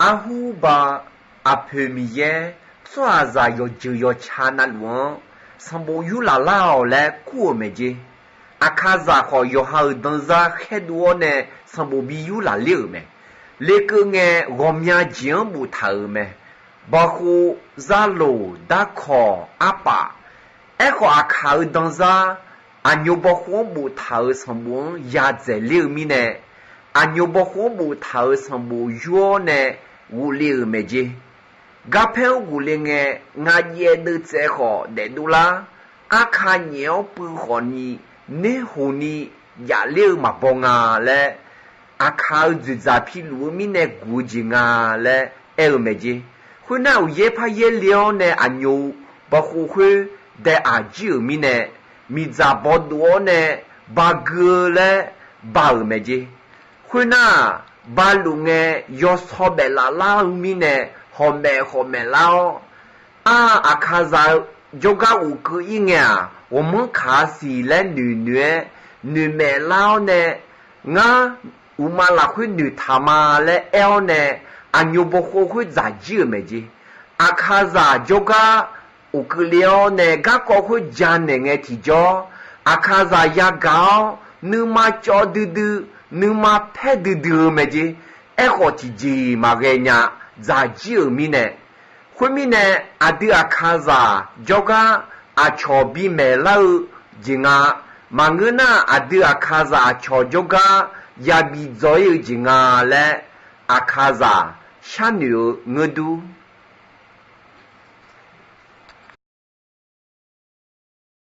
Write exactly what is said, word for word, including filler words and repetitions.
Arhur ba aqpoeq Miqyaer tsawrhaqzaq yawqjeuq yawqca navluf-anr sanqbof yurlaf lar-awq laer kur-euq mae jer. Aqkaqzaq khawf, yawqha-euq danzar khaerdov-awr nae sanqbof bi yurlaf ler-euq mae. Lekeuv ngae, ghawqmya jeq-anr boftaq-euq mae. Bawkhov, zarloq, darkawq, arpaf. Aerkhawf, aqkaq-euq danzar aqnyo bawkhov-anr boftaq-euq sanqbof-anr yadzaeq ler-eu mirnae, aqnyo bawkhov-anr boftaq-euq sanqbof yur-awr nae ghofle-euq mae jer. Garpaer-anr ghofle ngae, ngaq jaev deuvtsaev khawf daefdov lar. Arka nyaef-awr puiv khawfni, nerhoq ni jafler-eu maqbaw nga laer, aqkaq-euq dzoeqdzaq piluf-eu mirnae guf-eu jeq nga laer aer-eu mae jer. Khoernar, uqyaer paryaer le-awr nae aqnyo bawkhov khoer dae aq jir-euq mirnae, miqdzaq bawdov-awr nae bagui-eu laer ba-euq mae jer. Khoernar, baluf ngae, yawsaw baef laf lar-eu mirnae, hawq maef hawq maef lar-awr, ar, aqkaqzaq-eu jawrgar ghofkeuv ir ngae-aq, ghawqmanr kaq-a siq laer noeq noeq-aer, noeqmaeq lar-awr nae, ngar uqmav lafkhoer noeqtaq ma laer aer-awr nae, aqnyo bawkhov khoer dzaq jir-euq mae jer. Aqkaqzaq jawrgar ghofkeuv le-awr nae garkawv khoer janaeq ngae tiqjawr, aqkaqzaq yagaq-awr nuima cawv duidui, nuima paer duidui-eu mae jer. Aerkhawf, tiqjeq maqghae nya dzaq jir-euq mirnae, khoermirnae, aqdui aqkaqzaq jawrgar aqcawq bimaeq lar-eu jeq nga. Maqngeur nar, aqdui aqkaqzaq aqcawq jawrgar yabi dzaw ir-eu jeq nga laer, aqkaqzaq sharnoeq-eu ngeur dur.